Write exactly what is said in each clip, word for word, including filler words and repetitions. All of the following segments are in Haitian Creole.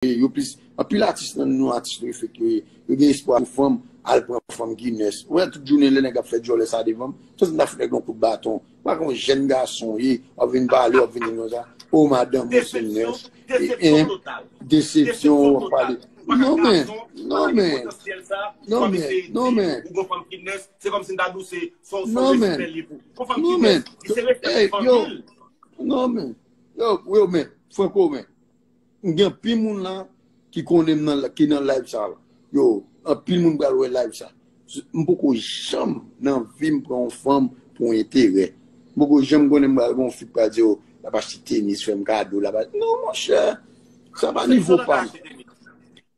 yo plis, anpil atis nan nou atis nou fèk yo ye. Yo gen espwa pou fanm, al pran fanm ki nès. Ou wè tout jounen lè nèg ap fè djòlè sa devan m, santi m ta fout nèg yon kout baton. M pa gen yon jèn gason ye, w ap vin pale, w ap vin di konsa. O madanm ou se nès. Desepsyon total. Desepsyon, w ap pale. Non men, non men, non men, non men. Ou gon fanm ki nès, se kòmsi m ta di w se, se, se non men, respè li pou. Gon fanm ki nès, li se respè pou fanmi l. Non men, yo, yo men, Franco men. M gen anpil moun la ki konnen m nan, ki nan live sa la. Yo, anpil moun pral wè live sa. M poko janm nan vi m pran yon fanm pou enterè. M poko janm konnen m pral gen yon fi k pral di, "O, l ap achte tenis, fè m kado, l ap achte." Non, monchè, sa pa nivo pa m.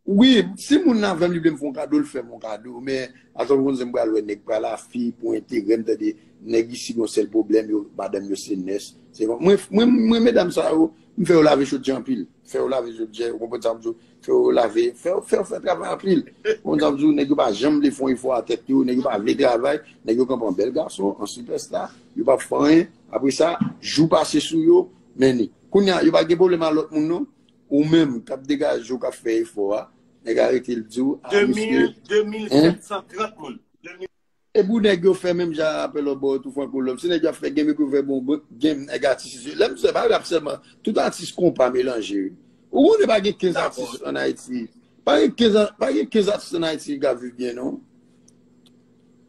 Wi, si moun nan avè m, li vle m fè yon kado, l fè m yon kado. Men, atò, konn se m pral wè nèg pral a fi pou enterè m, tande nèg isi gon sèl pwoblèm, yo, madanm yo se nès. Se kon, mwen, mwen, mwen, medam sa yo, m fè yo lave chodyè anpil. Fè yo lave chodyè, ou konprann sa m di w? Fè yo lave, fè, fè yo fè travay anpil. Ou konprann sa m di w? Nèg yo pa janm vle fè yon efò a tèt yo, nèg yo pa vle travay, nèg yo kanpe an bèl gason, an sipèsta, yo p ap fè anyen. Apre sa, jou pase sou yo, men ni. Kounye a, yo pa gen pwoblèm a lòt moun non. Ou menm k ap degaje w, k ap fè efò a, nèg arete l di w, a, misye, de mil, de mil sèt san trant moun. De mil. Epi nèg yo fè menm jan apèl lòt bò yo tou, Franco Love. Se nèg yo ap fè game epi yo fè bon, bon game, nèg atis yo. Lè m di sa, pa rap sèlman, tout atis konpa melanje, wi. Ou konnen pa gen kenz atis ann Ayiti. Pa gen kenz, pa gen kenz atis ann Ayiti ki ka viv byen, non.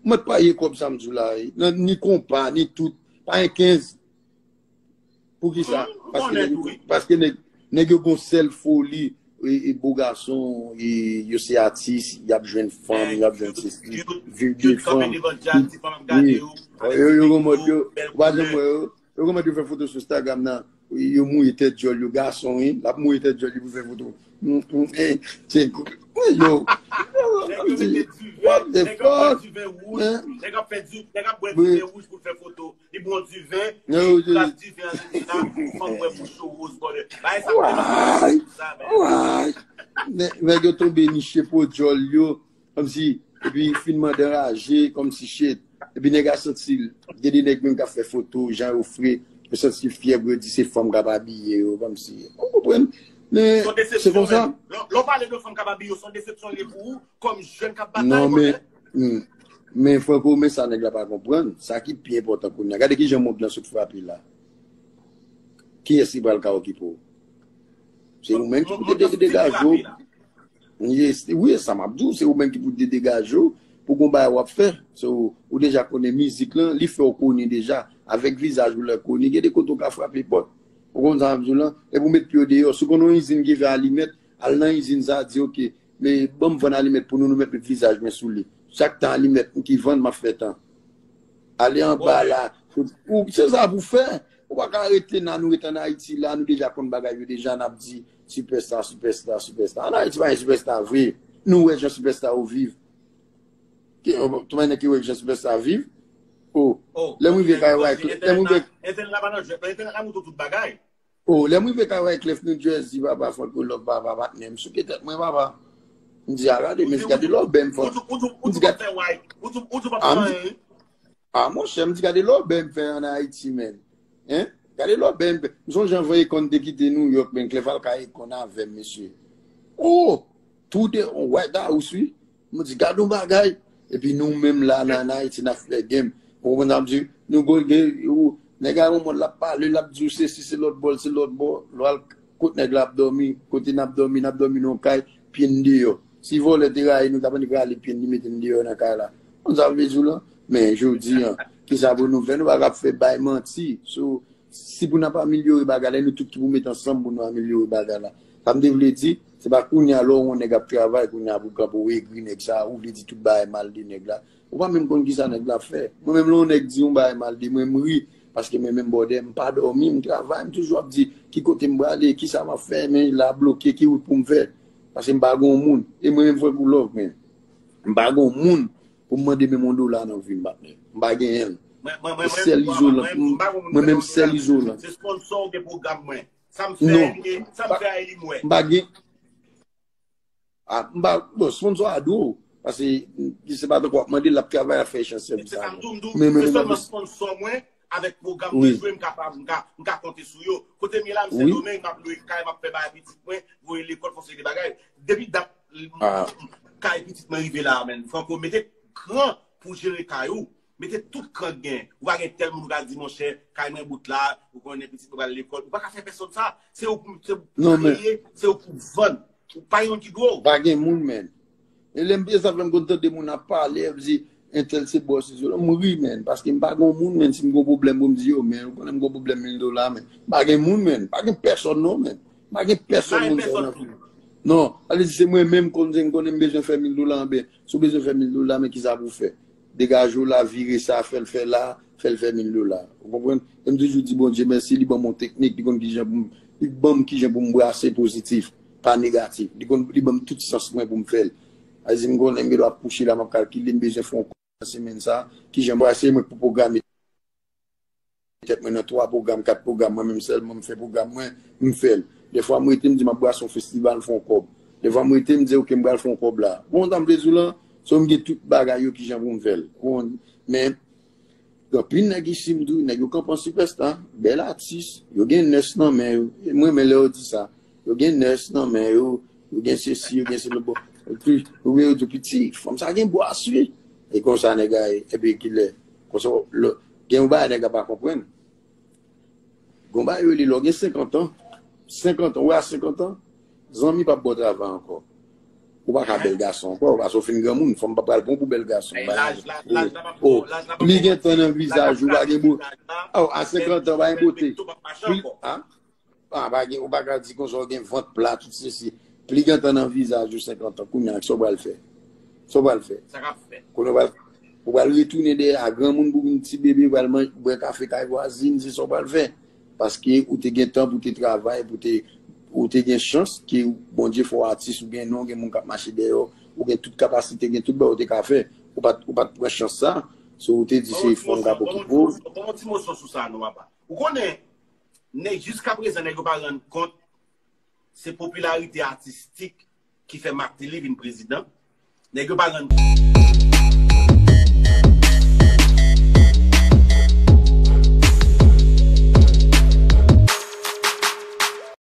Mwen pa ye kòb sa m di w la, wi. Nan, ni konpa, ni tout. Pa gen kenz. Poukisa? Paske nèg, paske nèg, nèg yo gon sèl foli, e, e bo gason, e, yo se atis, y ap jwenn fanm, y ap jwenn sesi, viv de fanm. Wi. Yo, yo gon mòd yo, ou pa janm wè yo, yo gon mòd yo fè foto sou Instagram nan, yo mouye tèt djòl yo, gason, wi, l ap mouye tèt djòl li pou fè foto. Mm, mm, eh, se, yo, what the fuck? Nèg ap fè di, nèg ap bwè diven wouj pou l fè foto. Li pran diven, li plas diven an, li di la, fanm wè bouch yo woz, brother. Bagay sa fè nan sa, men. Nè-, nèg yo tonbe niche po djòl yo, kòmsi, epi fin mande anraje, kòmsi shit. Epi nèg a santi l. Gen de nèg menm k ap fè foto, jan yo fre, yo santi l fyè, yo di se fanm k ap abiye yo, kòmsi. Ou konprann? Men, se konsa. Lè, lè w pale de fanm k ap abiye yo, se yon desepsyon l ye pou ou, kòm jèn k ap batay, brother. Non, men, Hmm. Men Franco, men sa nèg la pa konprann, sa ki pi enpòtan kounye a. Gade kijan mond lan sot frape la. Kiyès ki pral ka okipe w? Se ou menm ki pou de-, de-, degaje w. Yes, wi, sa m ap di w, se ou menm ki pou de-, degaje w pou gon bagay w ap fè. So, ou deja konnen mizik lan, li fè w koni deja. Avèk vizaj ou lè koni, gen de kote w ka frape pòt. Ou konn sa m ap di w lan? Epi w met pye w deyò. Si w konn yon izin ki fè alimèt, al nan izin sa, di, "Oke, men ban m vann alimèt pou nou, nou mèt met vizaj mwen sou li." Chak tan alimèt m ki vann, m ap fè tan. Ale anba la. Ou, se sa pou fè. Ou pa ka rete nan, nou rete ann Ayiti la, nou deja konn bagay yo deja, n ap di, "Sipèsta, sipèsta, sipèsta." Ann Ayiti pa gen sipèsta vre. Nou wè jan sipèsta yo viv. Ki, tou mannen ki wè jan sipèsta viv. O, lè m rive kay Wyclef, lè m rive. Entènèt la pa nan jwèt, entènèt la montre tout bagay. O, lè m rive kay Wyclef New Jersey, papa, Franco Love, papa, patnè, m souke tèt mwen, papa. M di, "A, gade, men gade lòbè m fè." M di, "Gade." A, monchè, m di, "Gade lòbè m fè ann Ayiti, men." Hein? Gade lòbè m fè. M sonje anvan Akon te kite New York, men Clef al kay Akon avè m, mesye. O! Tou de, on White House, wi. Mwen di, "Gad yon bagay." Epi nou menm la, nan, nan Ayiti, n ap fè game. Ou konprann sa m di? Nou go-, gen, ou, nèg a yon mond, l ap pale, l ap di w sesi, se lòt bò, se lòt bò. Lè w al kot nèg la ap dòmi, kote n ap dòmi, n ap dòmi nan yon kay, pye n deyò. Si vòlè te rayi nou, t ap annik rale pye n, li mete n deyò nan kay la. Konn sa m vle di w lan? Men, jodi an, kisa pou nou fè? Nou pa ka ap fè bay manti. So, Si pou n ap amelyore bagay la, e nou tout ki pou met ansanm pou nou amelyore bagay la. Sa m te vle di, se pa kounye a lè w wè yon nèg ap travay, kounye a pou w kanpe w egri nèg sa, ou vle di tout bagay mal de nèg la. Ou pa menm konn kisa nèg la ap fè. Mwen menm lè yon nèg di yon bagay mal de mwen, m ri, paske mwen menm bòdè, m pa dòmi, m travay, m toujou ap di ki kote m prale, kisa m ap fè, men la bloke, ki wout pou m fè. Paske m pa gen yon moun. E mwen menm Franco Love, men. M pa gen yon moun pou m mande menm yon dola nan vi m, patnè. M pa genyen l. Mwen, mwen, mwen, mwen, sèl izolan, mwen, mwen, mwen, mwen menm sèl izolan. Se sponsò ou gen pwogram mwen. Sa m fè, sa m fè a, e li m wè. M pa gen, a, m pa, bon, sponsò a dwe w. Paske, se pa tankou w ap mande l, l ap travay, l ap fè echanj sèvis avè w. Men mwen menm, se sèlman sponsò mwen, Avèk pwogram mwen jwe, m ka, m ka, m ka konte sou yo. Kote m ye la, m Sendomeng, m ap lwe kay, m ap fè bagay pitit mwen, voye lekòl, fè yon seri de bagay. Depi dat kay pitit mwen rive la, menn, Franco, mete kran pou jere kay ou. Mete tout kran k gen. Ou pa gen tèl moun ou ka di, monchè, kay mwen bout la, ou konnen pitit mwen pral lekòl. Ou pa ka fè pèsonn sa. Se ou, se ou pou kreye, se ou pou vann. Ou pa gen moun ki dwe w. Pa gen moun, menn. E lè m pye sa fè m konn tande moun ap pale, ap di, entèl se bòs, se sila. M ri, menn, paske m pa gen moun, menn, si m gen pwoblèm pou m di yo, menn, ou konnen m gen pwoblèm mil dola, menn. M pa gen moun, menn. M pa gen pèsonn, non, menn. M pa gen pèsonn moun sa nan fini. Non, ale di se mwen menm konn, m konnen m bezwen fè mil dola, anben, si w bezwen fè mil dola, men kisa pou w fè? Degaje w la, vire sa, fè l fè la, fè l fè mil dola. Ou konprann? E m toujou di Bondye mèsi, li ban m yon teknik, li konn kijan pou m, li ban m kijan pou m brase pozitif, pa negatif. Li konn, li ban m tout sans mwen pou m fè l. Sa vle di m konnen m gen dwa kouche la, m ap kalkile, m bezwen fè yon kòb nan semèn sa, kijan m brase mwen pou pwograme tèt mwen nan twa pwogram, kat pwogram, mwen menm sèlman m fè pwogram mwen, m fè l. Dèfwa m rete m di m ap brase yon festival, fè yon kòb. Dèfwa m rete m di ok, m pral fè yon kòb la. Bon, sa m vle di w lan, so m gen tout bagay yo kijan pou m fè l. Ou konprann? Men, gen anpil nèg isit m tou, nèg yo kanpe an sipèsta, bèl atis, yo gen nès nan men yo. E m renmen lè yo di sa. Yo gen nès nan men yo, yo gen sesi, yo gen selo. Bon, epi, ou yo di piti, fanm sa gen bras wi. E konsa nèg la ye, epi kilè. Konsa, lè, gen yon bagay nèg la pa konprann. Gen yon bagay yo rele lè w gen senkant an. Senkant an, ou wè a senkant an, zanmi p ap ba w travay ankò. Ou pa ka bèl gason ankò, paske w fin granmoun, fanm pa pral pran w pou bèl gason. Laj la, laj la p ap bon, laj la p ap bon. Pli gen tan nan vizaj ou, pa gen bo. Oh, a senkant an, pa gen bote. Pli, a? Ah, pa gen, ou pa ka di konsa ou gen vant pla, tout sesi. Pli gen tan nan vizaj ou senkant an, kounye a, sa w pral fè? Sa w pral fè? Sa k ap fèt? Kounye a, ou pral, ou pral retounen dèyè a granmoun pou vin ti bebe, pral manj, bwè kafe kay vwazin, se sa w pral fè. Paske ou te gen tan pou te travay, pou te, ou te gen chans ke Bondye fè w atis, ou gen non, gen moun k ap mache dèyè w, ou gen tout kapasite, gen tout bagay ou te ka fè. Ou pa t, ou pa t pran chans sa, so ou te di se fanm k ap okipe w. Ban m yon ti moso sou sa, non, papa. Ou konnen, nèg jiskaprezan, nèg yo pa rann kont se popilarite atistik ki fè Martelly vin prezidan. Nèg yo pa rann kont.